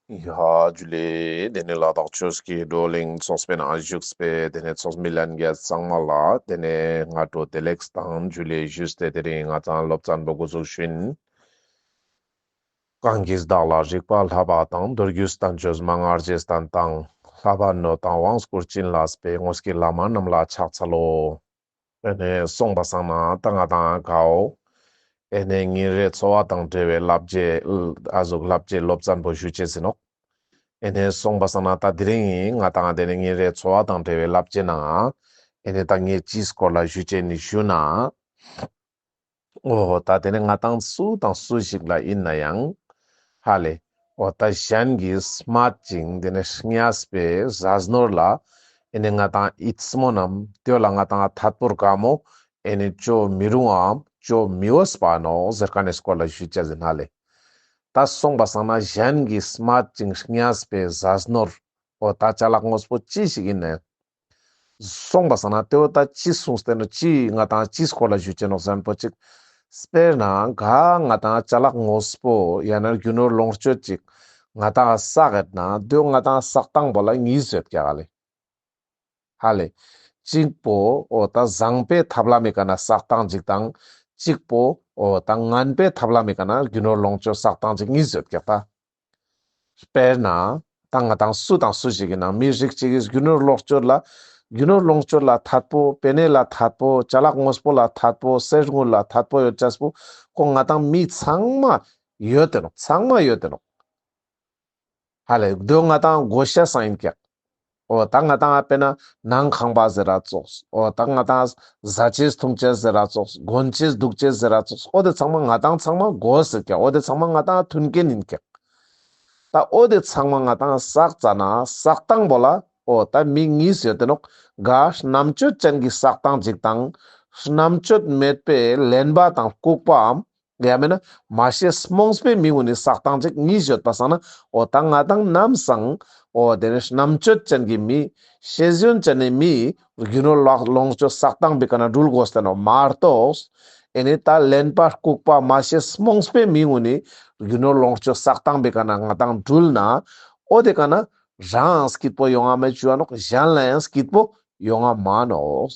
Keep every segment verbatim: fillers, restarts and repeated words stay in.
ཡ་ཇུ་ལེ། དེ་ནས་ལ་དྭགས་ཆོས་ཀྱི་བགྲོ་གླེང་ཚོགས་པའི་ནང་བཞུགས་པའི་དེ་ནས་ཚོགས་མི་ལྷན་རྒྱས་ཚང་མ་ལ་དེ་ནས་སྔ་དྲོ་བདེ་ལེགས་དང་ཇུ་ལེ་ཞུས་ཏེ། དེ་རིང་ང་ཚང་སློབ་ཚན་པོ་འགོ་འཛུགས་ཞུ་ཡིན། གང་གིས་བདག་ལ་རིག་པ་བསླབ་པ་དང་། མདོ་རྒྱུད་བསྟན་བཅོས་མན་ངག་རྗེས་བསྟན་དང་། བསླབ་པ་ནོད་དང་དབང་བསྐུར་བྱིན་བརླབས་པའི། དངོས་ཀྱི་བླ་མ་རྣམས་ལ་ཕྱག་འཚལ་ལོ། ཨེ་ནས་སོང་པ་སང་ན་ད་ང་དང་གའོ། ཨེ་ནས་ཉིན་རེའི་འཚོ་བ་དང་འབྲེལ་བའི་བསླབ་བྱའི་ཨ་ཟུག་བསླབ་བྱའི་སློབ་ཚན་པོ་ཞུ་ཅེས་ཡིན་ནོག། ཨེ་ནས་སོང་པ་སང་ན་ད་དེ་རིང་ང་དང་དེ་ནས་ཉིན་རེའི་འཚོ་བ་དང་འབྲེལ་བའི་བསླབ་བྱའི་ནང་ཨེ་ནས་ད་ངས་ཅིའི་སྐོར་ལ་ཞུ་ཅེས་ནི་ཞུ་ན། འོ་ད་དེ་ནས་ང་དང་སུ་དང་སུ་ཞིག་ལ་ཡིན་ན་ཡང་ཧ་ལེ། འོ་ད་གཞན་གྱིས་སྨད་ཅིང་དེ་ནས་བརྙས་པའི་ཟས་ནོར་ལ་ཨེ་ནས་ང་དང་ཡིད་སྨོན་ནམ་དེ་ལ་ང་དང་ཐད་པོར་དགའ་མོ་ཨེ་ནས་ཅོ་མི་རུང་ངམ་ཅོ་མི་འོས་པ་ནོག་ཟེར་མཁན་ནི་སྐོར་ལ་ཞུ་ཅེས་ཡིན་ཧ་ལེ། ད་སོང་པ་སང་ན་གཞན་གྱིས་སྨད་ཅིང་བརྙས་པའི་ཟས་ནོར། འོ་ད་ཅ་ལག་དངོས་པོ་ཅི་ཞིག་ཡིན་ནའང་། སོང་པ་སང་ན་དེ་བོ་ད་ཅི་གསུངས་ཏེ་ནོག། ཅི་ང་དང་ཅིའི་སྐོར་ལ་ཞུ་ཅེས་ནོག་ཟེར་ན་པོ་ཅིག། དཔེར་ན་ག་ང་དང་ཅ་ལག་དངོས་པོ་ཡང་ན་རྒྱུ་ནོར་ལོངས་སྤྱོད་ཅིག་ང་དང་བསགས་ཡོད་ན་དེ་བོ་ང་དང་བསགས་སྟངས་པོ་ལ་གཉིས་ཡོད་ཀྱག་ལེ། ཧ་ལེ། གཅིག་པོ་འོ་ད་བཟང་པོའི་ཐབས་ལམ་མི་ཀ་ན་བསགས་སྟངས་ཅིག་དང་། གཅིག་པོ་འོ་ད་ངན་པའི་ཐབས་ལམ་མི་ཀ་ན་རྒྱུ་ནོར་ལོངས་སྤྱོད་བསགས་སྟངས་ཅིག་གཉིས་ཡོད་ཀྱག་ད། དཔེར་ན་ད་ང་དང་སུ་དང་སུ་ཞིག་ཡིན་ན་མི་རིགས་ཅིག་གིས་རྒྱུ་ནོར་ལོངས་སྤྱོད་ལ་རྒྱུ་ནོར་ལོངས་སྤྱོད་ལ་ཐད་པོ་པེ་ནེ་ལ་ཐད་པོ་ཅ་ལག་དངོས་པོ་ལ་ཐད་པོ་གསེར་དངུལ་ལ་ཐད་པོ་ཡོད་ཅེས་པོ་ཁོ་ང་དང་མི་ཚང་མ་ཡོད་དེ་ནོག། ཚང་མ་ཡོད་དེ་ནོག། ཧ་ལེ་དེ་བོ་ང་དང་དགོས་ཤེས་སང་ཡིན་ཀྱག། འོ་ད་ང་དང་དཔེར་ན་ནང་ཁང་པ་ཟེར་ར་ཙོགས། འོ་ད་ང་དང་ཟ་ཅེས་འཐུང་ཅེས་ཟེར་ར་ཙོགས། གོན་ཅེས་འདུག་ཅེས་ཟེར་ར་ཙོགས། འོ་དེ་ཚང་མ་ང་དང་ཚང་མ་དགོས་ཟེར་ཀྱག། འོ་དེ་ཚང་མ་ང་དང་མཐུན་རྐྱེན་ཡིན་ཀྱག། ད་འོ་དེ་ཚང་མ་ང་དང་བསགས་ཙ་ན་བསགས་སྟངས་པོ་ལ་འོ་ད་མི་གཉིས་ཡོད་དེ་ནོག། ག་རྣམ་དཔྱོད་ཅན་གྱི་བསགས་སྟངས་ཅིག་དང་། རྣམ་དཔྱོད་མེད་པའི་གླེན་པ་དང་ལྐུགས་པའམ། ཡང་མིན་ན་མ་ཤེས་རྨོངས་པའི་མི་གུན་ནི་བསགས་སྟངས་ཅིག་གཉིས་ཡོད་པ་སང་ན། འོ་ད་ང་དང་ནམ་སང་འོ་དེ་ནི་རྣམ་དཔྱོད་ཅན་གྱི་མི་ཤེས་ཡོན་ཅན་ནི་མི་རྒྱུ་ནོར་ལོངས་སྤྱོད་བསགས་སྟངས་པོའི་ཀ་ན་འགྲུལ་དགོས་ཏེ་ནོག་མ་གཏོགས། ཨེ་ནི་ད་གླེན་པ་ལྐུགས་པ་མ་ཤེས་རྨོངས་པའི་མི་གུན་ནི་རྒྱུ་ནོར་ལོངས་སྤྱོད་བསགས་སྟངས་པོའི་ཀ་ན་ང་དང་འགྲུལ་ན། འོ་དེ་ཀ་ན་རང་སྐྱིད་པོ་ཡོང་ང་མེད་ཅུག་ག་ནོག། གཞན་ལ་ཡང་སྐྱིད་པོ་ཡོང་ང་མ་ནོག།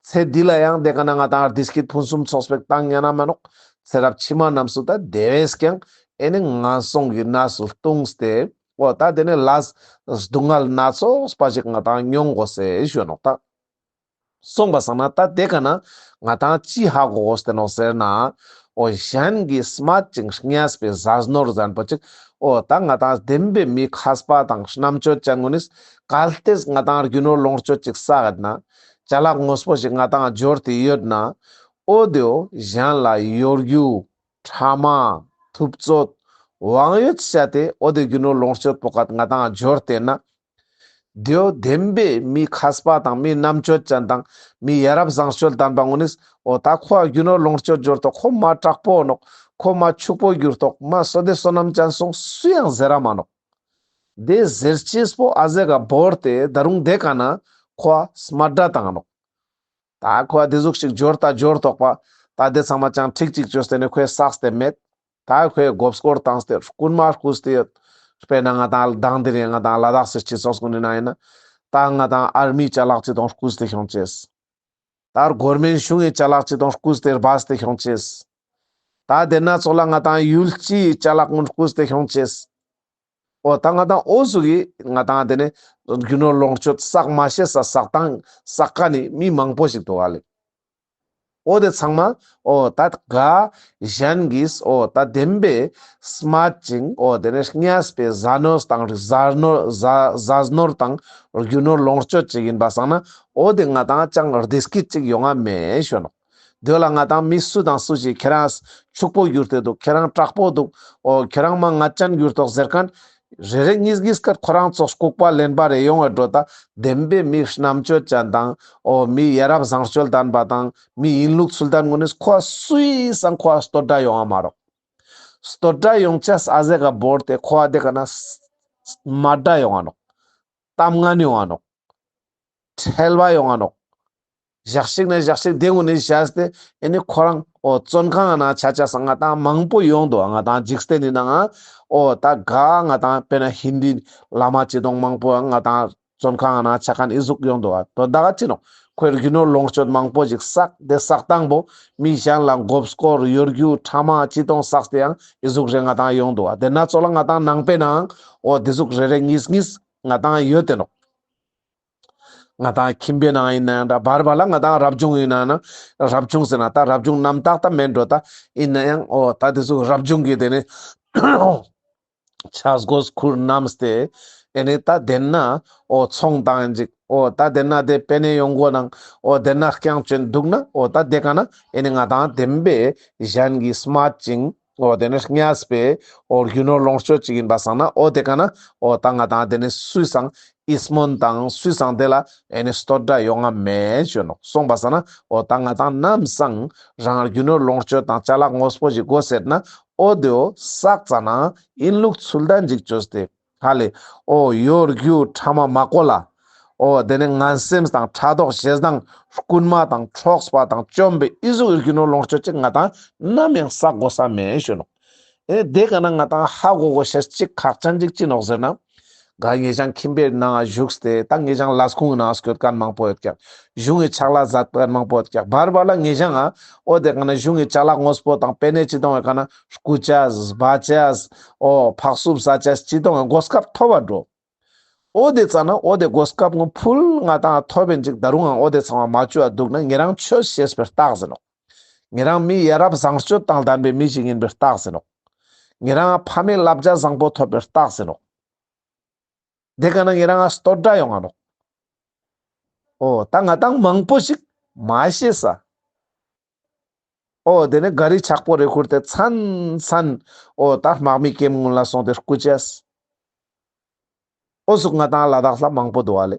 ཚེ་འདི་ལ་ཡང་དེ་ཀ་ན་ང་དང་བདེ་སྐྱིད་ཕུན་སུམ་ཚོགས་པའི་བཏང་ཉན་ན་མ་ནོག། ཚེ་རབས་ཕྱི་མ་རྣམས་སུ་ད་དེ་བས་ཀྱང་ཨེ་ནི་ངན་སོང་གི་གནས་སུ་ལྟུང་སྟེ། འོ་ད་དེ་ནི་ལས་སྡུག་བསྔལ་སྣ་ཚོགས་པ་ཞིག་ང་དང་མྱོང་དགོས་ཟེར་ཞུ་ནོག་ད། སོང་པ་སང་ན་ད་དེ་ཀ་ན་ང་དང་ཅི་ཧ་གོ་དགོས་ཏེ་ནོག་ཟེར་ན། འོ་གཞན་གྱིས་སྨད་ཅིང་བརྙས་པའི་ཟས་ནོར་ཟེར་མཁན་པོ་ཅིག། འོ་ད་ང་དང་བདེན་པའི་མི་མཁས་པ་དང་རྣམ་དཔྱོད་ཅན་གུན་ནིས་གལ་ཏེ་ང་དང་རྒྱུ་ནོར་ལོངས་སྤྱོད་ཅིག་བསགས་ཡོད་ན། ཅ་ལག་དངོས་པོ་ཞིག་ང་དང་འབྱོར་ཏེ་ཡོད་ན། འོ་དེ་བོ་གཞན་ལ་གཡོ་སྒྱུ། ཕྲ་མ། ཐུབ་ཚོད། དབང་ཡོད་བྱས་ཏེ་འོ་དེ་རྒྱུ་ནོར་ལོངས་སྤྱོད་པོ་ཀ་ང་དང་འབྱོར་ཏེ་ན། དེ་བོ་བདེན་པའི་མི་མཁས་པ་དང་མི་རྣམ་དཔྱོད་ཅན་དང་མི་ཡ་རབས་བཟང་སྤྱོད་ལྡན་པ་གུན་ནིས། འོ་ད་ཁོ་ཨ་རྒྱུ་ནོར་ལོངས་སྤྱོད་འབྱོར་ཏོག། ཁོ་མ་དྲག་པོ་ནོག། ཁོ་མ་ཕྱུག་པོ་གྱུར་ཏོག། མ་བསོད་བདེ་བསོད་ནམས་ཅན་སོང་སུ་ཡང་ཟེར་ར་མ་ནོག། དེ་ཟེར་ཅེས་པོ་ཨ་ཟེ་ག་བོར་ཏེ་ད་རུང་དེ་ཀ་ན་ཁོ་ཨ་སྨད་ར་བཏང་ནོག། ད་ཁོ་ཨ་དེ་ཟུག་ཞིག་འབྱོར་ད་འབྱོར་ཏོག་པ། ད་དེ་ཚང་མ་ཅང་ཁྲིག་ཅིག་བཅོས་ཏེ་ནི་ཁོས་བསགས་ཏེ་མེད། ད་ཁོས་མགོ་སྐོར་བཏང་སྟེ་རྐུན་མ་རྐུས་ཏེ་ཡོད། དཔེར་ན་ང་དང་མདང་དེ་རིང་ང་དང་ལ་དྭགས་སི་སྤྱི་ཚོགས་གུན་ནི་ནང་ཡིན་ན། ད་ང་དང་ཨར་མི་ཅ་ལག་ཅིག་དང་རྐུས་ཏེ་ཁྱོང་ཅེས། ད་གོར་མེན་གཞུང་གི་ཅ་ལག་ཅིག་དང་རྐུས་ཏེ་སྦས་ཏེ་ཁྱོང་ཅེས། ད་དེ་ན་ཚོགས་ལ་ང་དང་ཡུལ་སྤྱིའི་ཅ་ལག་གུན་རྐུས་ཏེ་ཁྱོང་ཅེས། འོ་ད་ང་དང་འོ་ཟུག་གི་ང་དང་དེ་ནི་རྒྱུ་ནོར་ལོངས་སྤྱོད་བསགས་མ་ཤེས་ས་བསགས་སྟངས་བསགས་མཁན་ནི་མི་མང་པོ་ཞིག་འདུག་ག་ལེ། འོ་དེ་ཚང་མ་འོ་ད་ག་གཞན་གྱིས་འོ་ད་བདེན་པའི་སྨད་ཅིང་འོ་དེ་ནི་བརྙས་པའི་ཟས་ནོར་དང་ཟས་ནོར་ཟས་ཟས་ནོར་དང་རྒྱུ་ནོར་ལོངས་སྤྱོད་ཅིག་ཡིན་པ་སང་ན། འོ་དེ་ང་དང་ཅང་བདེ་སྐྱིད་ཅིག་ཡོང་ང་མེད་ཞུ་ནོག། དེ་ལ་ང་དང་མི་སུ་དང་སུ་ཞིག་ཁྱེ་རང་ཕྱུག་པོ་གྱུར་ཏེ་འདུག། ཁྱེ་རང་དྲག་པོ་འདུག། འོ་ཁྱེ་རང་མ་ང་ཅན་གྱུར་ཏོག་ཟེར་མཁན་རེ་རེ་གཉིས་གཉིས་ཀ་ཁོ་རང་ཚོ་ལྐུགས་པ་གླེན་པ་རེ་ཡོང་བའི་འགྲོ་ད། བདེན་པའི་མི་རྣམ་དཔྱོད་ཅན་དང་འོ་མི་ཡ་རབས་བཟང་སྤྱོད་ལྡན་པ་དང་མི་ཡིན་ལུགས་ཚུལ་ལྡན་གུན་ནིས་ཁོ་སུའི་སང་ཁོ་བསྟོད་སྒྲ་ཡོང་ང་མ་ནོག། བསྟོད་སྒྲ་ཡོང་ཅེས་ཨ་ཟེ་ག་བོར་ཏེ་ཁོ་ཨ་དེ་ཀ་ན་སྨད་སྒྲ་ཡོང་ང་ནོག། གཏམ་ངན་ཡོང་ང་ནོག། ཁྲེལ་བ་ཡོང་ང་ནོག། ཞག་ཞིག་ནས་ཞག་ཞིག་དེ་གུན་ནི་བཞག་སྟེ་ཨེ་ནི་ཁོ་རང་འོ་བཙོན་ཁང་ནང་ཆ་ཆ་སང་ང་དང་མང་པོ་ཡོང་འདུག། ང་དང་འཇིག་རྟེན་ནི་ནང་ང་ འོ་ད་ག་ང་ཏང་དཔེར་ན་ཧིན་དི་བླ་མ་ཅི་དང་མང་པོ་ང་ཏང་བཙོན་ཁང་ནང་ཆ་མཁན་ཨི་ཟུག་ཡོང་འདུག་པ། དོན་དག་ཅི་ནོག། ཁོའི་རྒྱུ་ནོར་ལོངས་སྤྱོད་མང་པོ་ཞིག་བསགས་ཏེ་བསགས་སྟངས་པོ་མི་གཞན་ལ་མགོ་སྐོར་གཡོ་སྒྱུ་ཕྲ་མ་ཅི་དང་བསགས་ཏེ་ཡང་ཨི་ཟུག་རེ་ང་ཏང་ཡོང་འདུག་པ། དེ་ན་ཙོགས་ལ་ང་ཏང་ནང་པའི་ནང་འོ་དེ་ཟུག་རེ་རེ་གཉིས་གཉིས་ང་ཏང་ཡོད་དེ་ནོག། ང་ཏང་ཁྱིམ་པའི་ནང་ཡིན་ན་ཡང་འདྲ། བར་བར་ལ་ང་ཏང་རབ་བྱུང་ཡིན་ན་ན་རབ་བྱུང་ཟེར་ན་ད་རབ་བྱུང་རྣམ་དག་ད་མེད་འགྲོ། ད་ཡིན་ན་ཡང་འོ་ད་དེ་ཟུག་རབ་བྱུང་གི་དེ་ནི་ཆས་གོས་ཁུར་བསྣམས་ཏེ་ཨེ་ནི་ད་དེ་ན་འོ་ཚོང་བཏང་ཡིན་ཅིག། འོ་ད་དེ་ན་དེ་པེ་ནེ་ཡོང་གོ་ནང་འོ་དེ་ན་རྐྱང་བྱོན་འདུག་ན་འོ་ད་དེ་ཀ་ན་ཨེ་ནི་ང་ཏང་དེམ་པེ་གཞན་གྱི་སྨད་ཅིང་འོ་དེ་ནི་བརྙས་པའི་འོ་རྒྱུ་ནོར་ལོངས་སྤྱོད་ཅིག་ཡིན་པ་སང་ན་འོ་དེ་ཀ་ན་འོ་ད་ང་ཏང་དེ་ནི་སུས་སང་ཨིས་མོན་དང་སུས་སང་དེ་ལ་ཨེ་ནི་བསྟོད་སྒྲ་ཡོང་ང་མེད་ཞུ་ནོག། སོང་པ་སང་ན་འོ་ད་ང་ཏང་ནམ་སང་རང་རྒྱུ་ནོར་ལོངས་སྤྱོད་དང་ཅ་ལག་དངོས་པོ་ཞིག་དགོས་ཟེར་ན་འོ་དེའོ་བསགས་ཙ་ན་ཡིན་ལུགས་ཚུལ་ལྡན་ཅིག་བཅོས་ཏེ་ཧ་ལེ་འོ་གཡོ་སྒྱུ་ཕྲ་མ་མ་གོ་ལ། འོ་དེ་ནི་ངན་སེམས་དང་ཕྲག་དོག་ཞེ་སྡང་རྐུན་མ་དང་འཕྲོགས་པ་དང་བཅོམ་པའི་ཨི་ཟུག་གི་རྒྱུ་ནོར་ལོངས་སྤྱོད་ཅིག་ང་ཏང་ནམ་ཡང་བསགས་དགོས་ས་མེད་ཞུ་ནོག། ཨེ་དེ་ཀ་ན་ང་ཏང་ཧ་གོ་དགོས་ཤེས་ཅིག་ཁག་ཅན་ཅིག་ཅི་ནོག་ཟེར་ན། ག་ཉེ་ཞང་ཁྱིམ་པའི་ནང་བཞུགས་ཏེ་ད་ཉེ་ཞང་ལས་ཁུངས་ནང་སྐྱོད་མཁན་མང་པོ་ཡོད་ཀྱག། གཞུང་གི་ཕྱག་ལས་མཛད་མཁན་མང་པོ་ཡོད་ཀྱག། བར་བར་ལ་ཉེ་ཞང་ང་འོ་དེ་ཀ་ན་གཞུང་གི་ཅ་ལག་དངོས་པོ་དང་པེ་ནེ་ཅི་དང་འོ་ཀ་ན་རྐུ་ཅས་སྦ་ཅས་འོ་ཕག་སུབ་ཟ་ཅས་ཅི་དང་འོ་གོ་སྐབས་ཐོབ་པ་འགྲོ། འོ་དེ་ཙ་ན་འོ་དེ་གོ་སྐབས་ངོ་ཕུལ་ང་ཏང་ཐོབ་པིན་ཅིག། ད་རུང་ང་འོ་དེ་ཚང་མ་མ་བཅོ་བ་འདུག་ན་ཉེ་རང་ཆོས་ཤེས་པའི་རྟགས་ཟེར་ནོག། ཉེ་རང་མི་ཡ་རབས་བཟང་སྤྱོད་དང་ལྡན་པའི་མི་ཞིག་ཡིན་པའི་རྟགས་ཟེར་ནོག། ཉེ་རང་ཕ་མའི་བསླབ་བྱ་བཟང་པོ་ཐོབ་པའི་རྟགས་ཟེར་ནོག། དེ་ཀ་ན་ཉེ་རང་བསྟོད་སྒྲ་ཡོང་ང་ནོག། འོ་ད་ང་ཏང་མང་པོ་ཞིག་མ་ཤེས་ས། འོ་དེ་ནི་ག་རི་ཆག་པོ་རེ་ཁུར་ཏེ་མཚན་མཚན་འོ་ད་དམག་མི་ཀེམ་ཀུན་ལ་སོང་སྟེ་རྐུ་ཅས། འོ་ཟུག་ང་ཏང་ལ་དྭགས་ལ་མང་པོ་འདུག་པ་ལེ།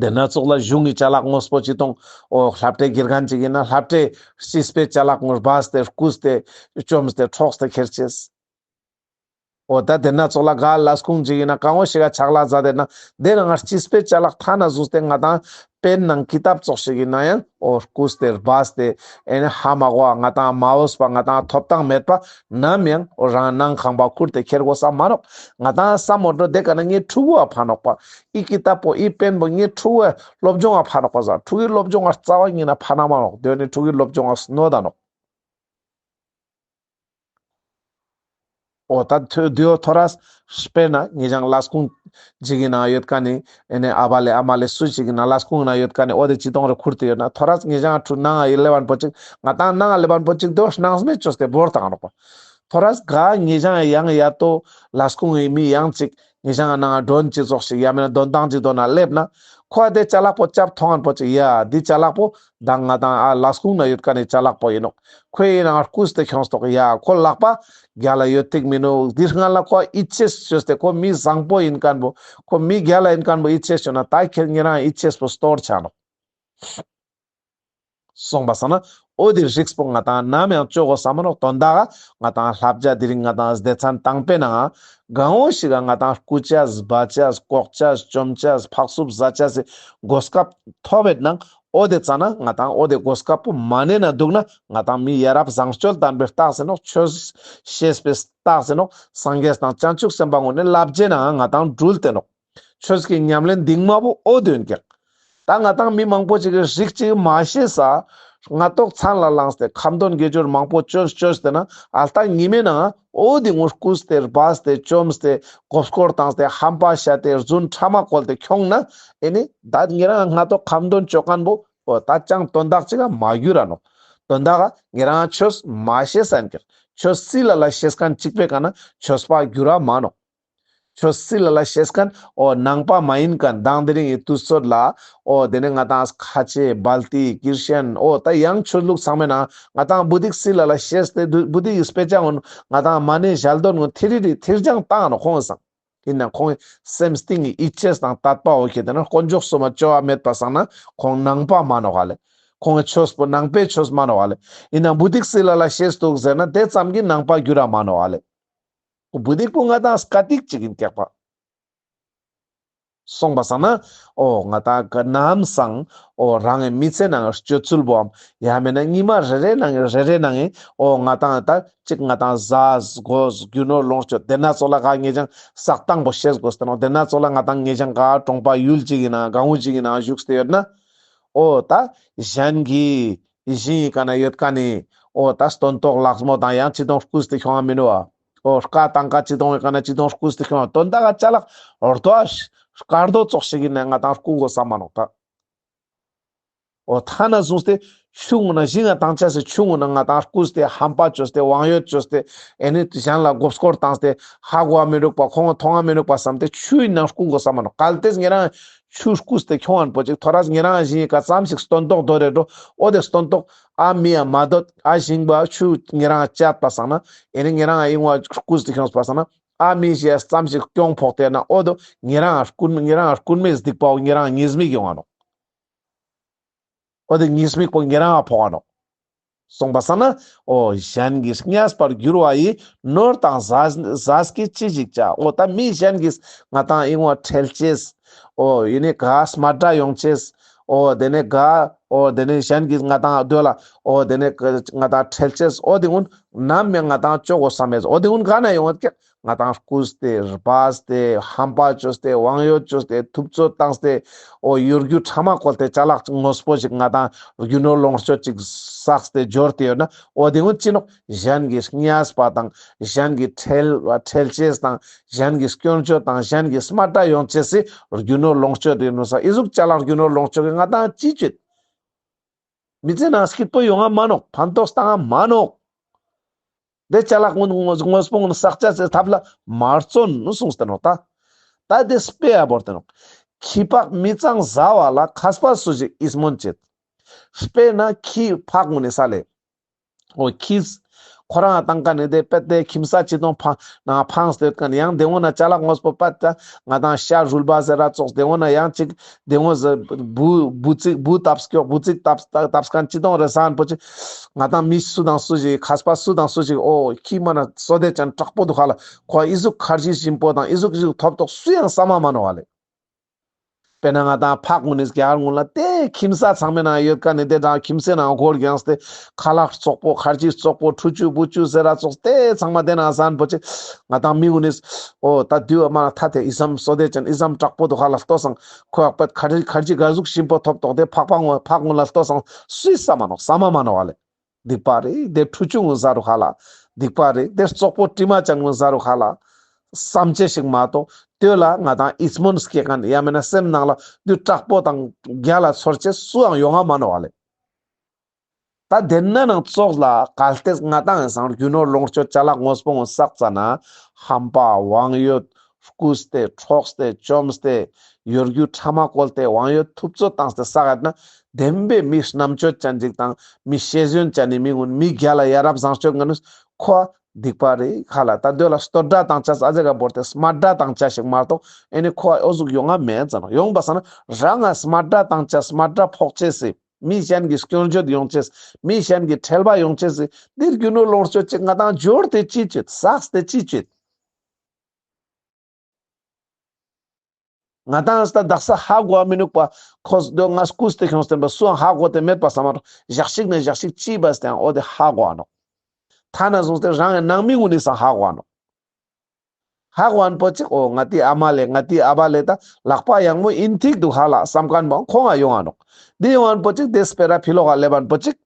དེ་ན་ཙོགས་ལ་གཞུང་གི་ཅ་ལག་དངོས་པོ་ཅི་དང་འོ་སློབ་གྲྭའི་དགེ་རྒན་ཅིག་ཡིན་ན་སློབ་གྲྭའི་སྤྱི་པའི་ཅ་ལག་ངོ་སྦས་ཏེ་རྐུས་ཏེ་བཅོམས་ཏེ་འཕྲོགས་ཏེ་ཁྱེར་ཅས། འོ་ད་དེ་ན་ཙོགས་ལ་ག་ལས་ཁུངས་ཅིག་ཡིན་ན་གང་བོ་ཞིག་ག་ཕྱག་ལས་མཛད་དེ་ན་དེ་ནང་ང་སྤྱི་པའི་ཅ་ལག་ཐ་ན་བཟུང་སྟེ་ང་ཏང་པེན་ནང་ཀི་ཏབ་ཙོགས་ཤིག་ཡིན་ན་ཡང་འོ་རྐུས་ཏེ་སྦས་ཏེ་ཨེ་ནི་ཧ་མ་གོ་བ་ང་ཏང་མ་འོས་པ་ང་ཏང་ཐོབ་ཐང་མེད་པ་ནམ་ཡང་འོ་རང་ནང་ཁང་པ་ཁུར་ཏེ་ཁྱེར་དགོས་ས་མ་ནོག། ང་ཏང་བསམ་མོ་འགྲོ་དེ་ཀ་ན་ངའི་ཕྲུ་གུ་བ་ཕན་ནོག་པ། ཨི་ཀི་ཏབ་པོ་ཨི་པེན་པོ་ངའི་ཕྲུ་གུ་བ་སློབ་སྦྱོང་བ་ཕན་ནོག་པ་ཟེར། ཕྲུ་གུའི་སློབ་སྦྱོང་བ་རྩ་བ་ཉིད་ནས་ཕན་ན་མ་ནོག། དེ་ནི་ཕྲུ་གུའི་སློབ་སྦྱོང་བ་གནོད་ད་ནོག། འོ་ད་ཐོ་དེའོ་ཐོ་རས་དཔེར་ན་ཉེ་ཞང་ལས་ཁུངས་ཅིག་གི་ནང་ཡོད་མཁན་ནི་ཨེ་ནི་ཨ་བ་ལེ་ཨ་མ་ལེ་སུ་ཅིག་གི་ནང་ལས་ཁུངས་ནང་ཡོད་མཁན་ནི་འོ་དེ་ཅི་དང་རེ་ཁུར་ཏེ་ཡོད་ན་ཐོ་རས་ཉེ་ཞང་ཕྲུ་ནང་ང་ལེབ་པ་པོ་ཅིག་ང་ཏང་ནང་ང་ལེབ་པ་པོ་ཅིག་དེའོ་སྣང་མེད་བཅོས་ཏེ་བོར་བཏང་ནོག་པ། ཐོ་རས་ག་ཉེ་ཞང་ཡང་ཡ་ཏོ་ལས་ཁུངས་ཀྱི་མི་ཡང་ཅིག་ཉེ་ཞང་ནང་ང་མགྲོན་ཅིག་ཙོགས་ཤིག་ཡང་མིན་ན་དོན་ཏང་ཅིག་དོན་ན་ལེབ་ན་ཁོ་དེ་ཅ་ལག་པོ་ཅབ་ཐོང་ངན་པོ་ཅིག་ཡ་འདི་ཅ་ལག་པོ་ད་ང་ཏང་ཨ་ལས་ཁུངས་ན་ཡོད་མཁན་ནི་ཅ་ལག་པོ་ཡིན་ནོག། ཁོའི་ནང་རྐུས་ཏེ་ཁྱོངས་ཏོག་ཡ། ཁོ་ལག་པ་རྒྱལ་ལ་ཡོད་ཐིག་མི་ནུག། འདི་སྔ་ལ་ཁོ་ཡིད་ཆེས་བཅོས་ཏེ་ཁོ་མི་བཟང་པོ་ཡིན་མཁན་པོ་ཁོ་མི་རྒྱལ་ལ་ཡིན་མཁན་པོ་ཡིད་ཆེས་བཅོས་ན་ད་ཁྱེད་ཉེ་རང་ཡིད་ཆེས་པོ་སྟོར་ཆ་ནོག། སོང་པ་སང་ན་འོ་དེ་རིགས་པོ་ང་ཏང་ནམ་ཡང་བཅོ་དགོས་ས་མ་ནོག། དོན་དག་ང་ཏང་བསླབ་བྱ་དེ་རིང་ང་ཏང་སྡེ་ཚན་དང་པོའི་ནང་གང་བོ་ཞིག་ག་ང་ཏང་རྐུ་ཅས་སྦ་ཅས་ལྐོག་ཅས་བཅོམ་ཅས་ཕག་སུབ་ཟ་ཅས་སི་གོ་སྐབས་ཐོབ་པའི་ནང་འོ་དེ་ཙ་ན་ང་ཏང་འོ་དེ་གོ་སྐབས་པོ་མ་ནེན་ན་འདུག་ན་ང་ཏང་མི་ཡ་རབས་བཟང་སྤྱོད་ལྡན་པའི་རྟགས་ཡིན་ནོག། ཆོས་ཤེས་པའི་རྟགས་ཡིན་ནོག། སངས་རྒྱས་དང་བྱང་ཆུབ་སེམས་དཔའ་ངོ་ནས་བསླབ་བྱའི་ནང་ང་ཏང་འགྲུལ་ཏེ་ནོག། ཆོས་ཀྱི་ཉམས་ལེན་གཏིང་མ་བོ་འོ་དེ་ཡིན་ཀྱག། ད་ང་ཏང་མི་མང་པོ་ཅིག་གི་རིགས་ཅིག་མ་ཤེས་ས་སྔ་ཏོག་མཚན་ལ་ལངས་ཏེ་ཁ་འདོན་དགེ་སྦྱོར་མང་པོ་བཅོས་བཅོས་ཏེ་ན་ཨ་ལྟ་ཉི་མའི་ནང་འོ་དེ་ངོ་རྐུས་ཏེ་སྦས་ཏེ་བཅོམས་ཏེ་མགོ་སྐོར་བཏང་སྟེ་ཧམ་པ་བཤད་དེ་རྫུན་ཕྲ་མ་བཀོལ་ཏེ་ཁྱོངས་ན་ཨེ་ནི་ད་ཉེ་རང་སྔ་ཏོག་ཁ་འདོན་བཅོ་མཁན་པོ་འོ་ད་ཅང་དོན་དག་ཅིག་ག་མ་གྱུར་ར་ནོག། དོན་དག་ཉེ་རང་ཆོས་མ་ཤེས་ས་ཡིན་ཀྱག། ཆོས་སི་ལ་ལ་ཤེས་མཁན་གཅིག་པའི་ཀ་ན་ཆོས་པ་གྱུར་ར་མ་ནོག། ཆོས་སི་ལ་ལ་ཤེས་མཁན་འོ་ནང་པ་མ་ཡིན་མཁན་དང་དེ་རིང་གི་དུས་ཚོད་ལ་འོ་དེ་ནི་ང་ཏང་ཁ་ཆེ་སྦལ་ཏི་ཀིར་ཤན་འོ་ད་ཡང་ཆོས་ལུགས་ཚང་མའི་ནང་ང་ཏང་བུ་དིག་སི་ལ་ལ་ཤེས་ཏེ་བུ་དིག་གི་དཔེ་ཆ་ངོ་ང་ཏང་མ་ཎི་ཞལ་འདོན་ངོ་ཐེ་རི་རི་ཐེར་སྦྱང་བཏང་ནོག་ཁོང་སང་། ཡིན་ན་ཁོང་སེམས་གཏིང་གི་ཡིད་ཆེས་དང་དད་པ་འོ་ཁེ་དེ་ན་དཀོན་མཆོག་གསུམ་མ་བཅོ་བ་མེད་པ་སང་ན་ཁོང་ནང་པ་མ་ནོག་ཨ་ལེ། ཁོང་གི་ཆོས་པོ་ནང་པའི་ཆོས་མ་ནོག་ཨ་ལེ། ཡིན་ན་བུ་དིག་སི་ལ་ལ་ཤེས་འདུག་ཟེར་ན་དེ་ཙམ་གྱི་ནང་པ་གྱུར་ར་མ་ནོག་ཨ་ལེ། བུ་དིག་པོ་ང་ཏང་སྐད་ཡིག་ཅིག་ཡིན་ཀྱག་པ། སོང་པ་སང་ན་འོ་ང་ཏང་ག་ནམ་སང་འོ་རང་གི་མི་ཚེ་ནང་སྤྱོད་ཚུལ་བོའམ་ཡང་མེད་ན་ཉི་མ་རེ་རེ་ནང་རེ་རེ་ནང་འོ་ང་ཏང་ད་ཅིག་ང་ཏང་ཟས་གོས་རྒྱུ་ནོར་ལོངས་སྤྱོད་དེ་ན་ཚོགས་ལ་ག་ངེས་ཀྱང་བསགས་སྟངས་པོ་ཤེས་དགོས་ཏེ་ནོ། དེ་ན་ཚོགས་ལ་ང་ཏང་ངེས་ཀྱང་ག་གྲོང་པ་ཡུལ་ཅིག་ཡིན་ན་གང་བོ་ཅིག་ཡིན་ན་བཞུགས་ཏེ་ཡོད་ན་འོ་ད་གཞན་གྱི་ཡིད་བཞིན་ཡི་ཀ་ན་ཡོད་ཀ་ནི་འོ་ད་སྟོན་ཐོག་ལག་མོ་དང་ཡང་ཅི་དང་རྐུས་ཏེ་ཁྱོང་བ་མིན་ནོ། འོ་སྐ་དང་ཀ་ཅི་དང་ཡོད་ཀ་ན་ཅི་དང་རྐུས་ཏེ་ཁྱོང་བ་དོན་དག་ག་ཅ་ལག་རྡོ་སྐར་རྡོ་ཙོགས་ཤིག་ཡིན་ན་ང་ཏང་རྐུ་དགོས་ས་མ་ནོག་ད། འོ་ཐ་ན་བཟུང་སྟེ་ཆུ་ངུ་ན་ཞིང་ང་ཏང་ཆ་སེ་ཆུ་ངུ་ན་ང་ཏང་རྐུས་ཏེ་ཧམ་པ་བཅོས་ཏེ་དབང་ཡོད་བཅོས་ཏེ་ཨེ་ནི་གཞན་ལ་མགོ་སྐོར་བཏང་སྟེ་ཧ་གོ་བ་མི་འདུག་པ་ཁོང་མཐོང་བ་མི་འདུག་པ་བསམ་སྟེ་ཆུའི་ནང་རྐུ་དགོས་ས་མ་ནོག། གལ་ཏེ་ཉེ་རང་ཆུ་རྐུས་ཏེ་ཁྱོང་བ་པོ་ཅིག་ཐོ་རས་ཉེ་རང་ཞིང་ཡི་ཀ་ཙམ་ཞིག་སྟོན་ཐོག་རྡོ་རེ་འགྲོ། འོ་དེ་སྟོན་ཐོག་ཨ་མི་ཡ་མ་དོད་ཨ་ཞིང་པ་ཆུ་ཉེ་རང་བཅད་པ་སང་ན་ཨེ་ནི་ཉེ་རང་ཨིན་བ་རྐུས་ཏེ་ཁྱོངས་པ་སང་ན་ཨ་མི་ཞེས་ཙམ་ཞིག་སྐྱོང་ཕོག་སྟེ་ན་འོ་དོ་ཉེ་རང་རྐུན་ཉེ་རང་རྐུན་མའི་སྡིག་པའོ་ཉེ་རང་ཉེས་དམིགས་ཡོང་བ་ནོག། འོ་དེ་ཉེས་དམིགས་པོ་ཉེ་རང་ཕོག་ག་ནོག། སོང་པ་སང་ན་འོ་གཞན་གྱིས་བརྙས་པར་འགྱུར་བ་ཡི་ནོར་དང་ཟས་ཟས་ཀྱིས་ཅི་ཞིག་བྱ། འོ་ད་མི་གཞན་གྱིས་ང་ཏང་ཨིན་བ་ཁྲེལ་ཅེས། འོ་ཡིན་ནི་ག་སྨད་ར་ཡོང་ཅེས། འོ་དེ་ནས་ག་འོ་དེ་ནས་གཞན་གྱིས་ང་ཏང་འདོད་ལ་འོ་དེ་ནས་ང་ཏང་ཁྲེལ་ཅེས། འོ་དེ་ཀུན་ནམ་ཡང་ང་ཏང་ཅོ་དགོས་ས་མེད། འོ་དེ་ཀུན་ག་ན་ཡོང་བ་ཀྱག། ང་ཏང་རྐུས་ཏེ་སྦས་ཏེ་ཧམ་པ་བཅོས་ཏེ་དབང་ཡོད་བཅོས་ཏེ་ཐུབ་ཚོད་བཏང་སྟེ་འོ་གཡོ་སྒྱུ་ཕྲ་མ་བཀོལ་ཏེ་ཅ་ལག་དངོས་པོ་ཞིག་ང་ཏང་རྒྱུ་ནོར་ལོངས་སྤྱོད་ཅིག་བསགས་ཏེ་འབྱོར་ཏེ་ཡོད་ན་འོ་དེ་ཀུན་ཅི་ནོག། གཞན་གྱིས་བརྙས་པ་དང་གཞན་གྱིས་ཁྲེལ་ཁྲེལ་ཅེས་དང་གཞན་གྱིས་སྐྱོན་བརྗོད་དང་གཞན་གྱིས་སྨད་ར་ཡོང་ཅེས་སི་རྒྱུ་ནོར་ལོངས་སྤྱོད་དེ་ནོ་ས་ཨི་ཟུག་ཅ་ལག་རྒྱུ་ནོར་ལོངས་སྤྱོད་ཀྱི་ང་ཏང་ཅི་བཅོས། མི་ཚེ་ནང་སྐྱིད་པོ་ཡོང་ང་མ་ནོག། ཕན་ཐོགས་བཏང་ང་མ་ནོག། དེ་ཅ་ལག་དངོས་དངོས་པོ་ཀུན་བསགས་ཅེས་སི་ཐབས་ལ་མ་བརྩོན་ནོ་གསུངས་ཏེ་ནོག་ད། ད་དེ་དཔེ་ཡ་བོར་ཏེ་ནོག། ཁྱི་ཕག་མི་གཙང་ཟ་བ་ལ་མཁས་པ་སུ་ཞིག་ཡིད་སྨོན་བྱེད། དཔེར་ན་ཁྱི་ཕག་ངུ་ནི་ས་ལེ། འོ་ཁྱི། ཁོ་རང་ང་ཏང་ཀ་ནི་དེ་པད་དེ་ཁྱིམ་ས་ཅི་དང་ཕ་ནང་ཕངས་ཏེ་ཡོད་ཁན་ཡང་དེ་འོ་ན་ཅ་ལག་དངོས་པོ་པད་ད་ང་ཏང་ཤ་རུལ་བ་ཟེར་ར་ཙོགས་དེ་འོ་ན་ཡང་ཅིག་དེ་འོ་ཟེར་བུ་བུ་ཙིག་བུ་བཏབ་སྐྱོག་བུ་ཙིག་བཏབ་བཏབ་ཁན་ཅི་དང་རེ་སན་པོ་ཅིག་ང་ཏང་མི་སུ་དང་སུ་ཞིག་མཁས་པ་སུ་དང་སུ་ཞིག་འོ་ཁྱི་མ་ན་བསོད་བདེ་ཅན་དྲག་པོ་འདུག་ཧ་ལ། ཁོ་ཨི་ཟུག་ཁར་ཇི་ཞིམ་པོ་དང་ཨི་ཟུག་ཨི་ཟུག་ཐོབ་ཐོག་སུ་ཡང་ས་མ་མ་ནོ་ཧ་ལེ། དཔེར་ན་ང་ཏང་ཕག་ངུ་ནི་རྒྱ་གར་ངུ་ལ་དེ་ཁྱིམ་ས་ཚང་མའི་ནང་ཡོད་ཁན་ནི་དེ་དང་ཁྱིམ་སའི་ནང་སྒོ་རྒྱངས་ཏེ་ཁ་ལག་བཙོག་པོ་ཁར་ཇི་བཙོག་པོ་ཁྲུ་ཆུ་བུ་ཆུ་ཟེར་ར་ཙོགས་དེ་ཚང་མ་དེ་ནང་སན་པོ་ཅིག་ང་ཏང་མི་ངུ་ནི་འོ་ད་དུས་མ་ཐ་དེ་ཨི་ཙམ་བསོད་བདེ་ཅན་ཨི་ཙམ་དྲག་པོ་འདུག་ཧ་ལ་ལྟོས་སང་ཁོ་ཡག་པད་ཁར་ཇི་ཁར་ཇི་ག་ཟུག་ཞིམ་པོ་ཐོབ་ཐོག་དེ་ཕག་པ་ངུ་ཕག་ངུ་ལ་ལྟོས་སང་སུའི་ས་མ་ནོག་ས་མ་མ་ནོ་ཧ་ལེ། སྡིག་པ་རེད། དེ་ཁྲུ་ཆུ་ངུ་ཟ་རུ་ཧ་ལ། སྡིག་པ་རེད། དེ་བཙོག་པོ་དྲི་མ་ཅན་ངུ་ཟ་རུ་ཧ་ལ། བསམ་བྱེད་ཞིག་མ་གཏོགས་དེ་ལ་ང་ཏང་ཡིད་སྨོན་སྐྱེ་ཁན་ཡང་མེད་ན་སེམས་ནང་ལ་དུས་དྲག་པོ་དང་རྒྱལ་ལ་ཚོར་ཅེས་སུའང་ཡོང་ང་མ་ནོ་བ་ལེ། ད་དེ་ན་ནང་ཙོགས་ལ་གལ་ཏེ་ང་ཏང་ཡང་སང་རྒྱུ་ནོར་ལོངས་སྤྱོད་ཅ་ལག་དངོས་པོ་ངོ་བསགས་ཙ་ན་ཧམ་པ་དབང་ཡོད་རྐུས་ཏེ་འཕྲོགས་ཏེ་བཅོམས་ཏེ་གཡོ་སྒྱུ་ཕྲ་མ་བཀོལ་ཏེ་དབང་ཡོད་ཐུབ་ཚོད་བཏང་སྟེ་བསགས་ཡོད་ན་བདེན་པའི་མི་རྣམ་དཔྱོད་ཅན་ཅིག་དང་མི་ཤེས་ཡོན་ཅན་ནི་མི་ངུན་མི་རྒྱལ་ལ་ཡ་རབས་བཟང་སྤྱོད་ངན་ནུས་ཁོ་སྡིག་པ་རེད་ཧ་ལ། ད་དེ་ལ་བསྟོད་སྒྲ་བཏང་ཅེས་ཨ་ཟེ་ག་བོར་ཏེ་སྨད་སྒྲ་བཏང་ཅེས་ཞིག་མ་གཏོགས་ཨེ་ནི་ཁོ་འོ་ཟུག་ཡོང་ང་མེད་ཙང་ཡོང་པ་སང་ན་རང་ང་སྨད་སྒྲ་བཏང་ཅེས་སྨད་སྒྲ་ཕོག་ཅེས་སི་མི་གཞན་གྱི་སྐྱོན་བརྗོད་ཡོང་ཅེས་མི་གཞན་གྱི་ཁྲེལ་བ་ཡོང་ཅེས་སི་འདིར་རྒྱུ་ནོར་ལོངས་སྤྱོད་ཅིག་ང་ཏང་འབྱོར་ཏེ་ཅི་བྱེད་བསགས་ཏེ་ཅི་བྱེད། ང་ཏང་ད་དག་ས་ཧ་གོ་བ་མི་ནུག་པ། ཁོས་དོ་ང་རྐུས་ཏེ་ཁྱོངས་ཏེ་ན་པ་སུའང་ཧ་གོ་སྟེ་མེད་པ་ས་མ་རོ། ཞག་ཞིག་ནས་ཞག་ཞིག་ཅི་བས་ཏེ་ཡང་འོ་དེ་ཧ་གོ་བ་ནོག། ཐ་ན་བཟུང་སྟེ་རང་གི་ནང་མི་ངུན་ནི་སང་ཧ་གོ་བ་ནོག། ཧ་གོ་བ་ན་པོ་ཅིག་འོ་ང་ཏི་ཨ་མ་ལེ་ང་ཏི་ཨ་བ་ལེ་ད་ལག་པ་ཡང་མོ་ཨིན་ཐིག་འདུག་ཧ་ལ་བསམ་ཁན་པོ་ཁོང་ང་ཡོང་ང་ནོག། དེ་ཡོང་ང་ན་པོ་ཅིག་དེ་སྤེ་ར་ཕི་ལོག་ག་ལེབ་བ་ན་པོ་ཅིག།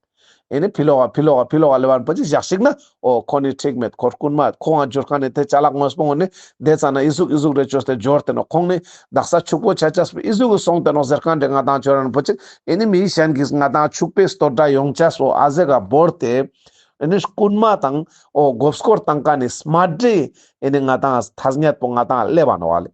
ཨེ་ནི་ཕི་ལོག་ག་ཕི་ལོག་ག་ཕི་ལོག་ག་ལེབ་བ་ན་པོ་ཅིག་ཞག་ཞིག་ན་འོ་ཁོ་ནི་འགྲིག་མེད་ཁོ་རྐུན་མ་ཁོང་ང་འབྱོར་ཁན་ནི་དེ་ཅ་ལག་དངོས་པོ་ངོ་ནི་དེ་ཙ་ན་ཨི་ཟུག་ཨི་ཟུག་རེ་བཅོས་ཏེ་འབྱོར་ཏེ་ནོག། ཁོང་ནི་དག་ས་ཕྱུག་པོ་ཆ་ཆས་པོ་ཨི་ཟུག་གི་སོང་སྟེ་ནོག་ཟེར་ཁན་དེ་ང་ཏང་ཅོ་ར་ན་པོ་ཅིག། ཨེ་ནི་མི་གཞན་གྱིས་ང་ཏང་ཕྱུག་པོའི་བསྟོད་སྒྲ་ཡོང་ཅེས་པོ་ཨ་ཟེ་ག་བོར་ཏེ། ཨེ་ནི་རྐུན་མ་དང་འོ་མགོ་སྐོར་བཏང་ཁན་ནི་སྨད་སྒྲའི་ཨེ་ནི་ང་ཏང་ཐ་སྙད་པོ་ང་ཏང་ལེབ་བ་ནོག་ལེ།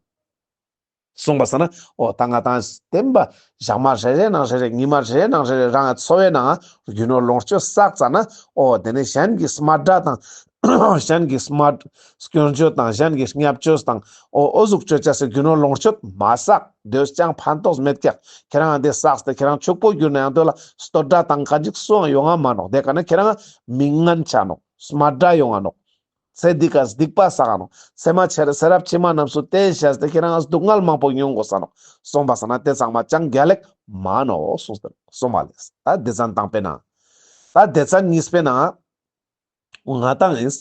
གསུངས་པ་སང་ན་འོ་ད་ང་ཏང་བསྟན་པ་ཞག་མ་རེ་རེ་ནང་རེ་རེ་ཉི་མ་རེ་རེ་ནང་རེ་རེ་རང་གི་འཚོ་བའི་ནང་རྒྱུ་ནོར་ལོངས་སྤྱོད་བསགས་ཙ་ན་འོ་དེ་ནི་གཞན་གྱི་སྨད་སྒྲ་དང་གཞན་གྱི་སྨད་སྐྱོན་བརྗོད་དང་གཞན་གྱི་བརྙས་བཅོས་དང་འོ་འོ་ཟུག་བཅོ་ཅེས་སི་རྒྱུ་ནོར་ལོངས་སྤྱོད་མ་བསགས། དེས་ཀྱང་ཕན་ཐོགས་མེད་ཀྱག། ཁྱེད་རང་དེ་བསགས་ཏེ་ཁྱེད་རང་ཕྱུག་པོ་གྱུར་ན་ཡང་དེ་ལ་བསྟོད་སྒྲ་བཏང་ཁན་ཅིག་སུའང་ཡོང་ང་མ་ནོག། དེ་ཀ་ན་ཁྱེད་རང་མི་ངན་ཆ་ནོག། སྨད་སྒྲ་ཡོང་ང་ནོག། ཚེ་འདི་ཀ་སྡིག་པ་བསགས་ས་ནོག། ཚེ་མ་ཆེར་ཚེ་རབས་ཕྱི་མ་རྣམས་སུ་བརྟེན་བྱས་ཏེ་ཁྱེད་རང་སྡུག་བསྔལ་མང་པོ་མྱོང་དགོས་ས་ནོག། སོང་པ་སང་ན་དེ་ཚང་མ་ཅང་རྒྱལ་ལེགས་མ་ནོག་གསུངས་ཏེ་གསུངས་པ་ལེ། ད་སྡེ་ཚན་དང་པོའི་ནང་། ད་སྡེ་ཚན་གཉིས་པའི་ནང་། ང་ཏང་ཨིན།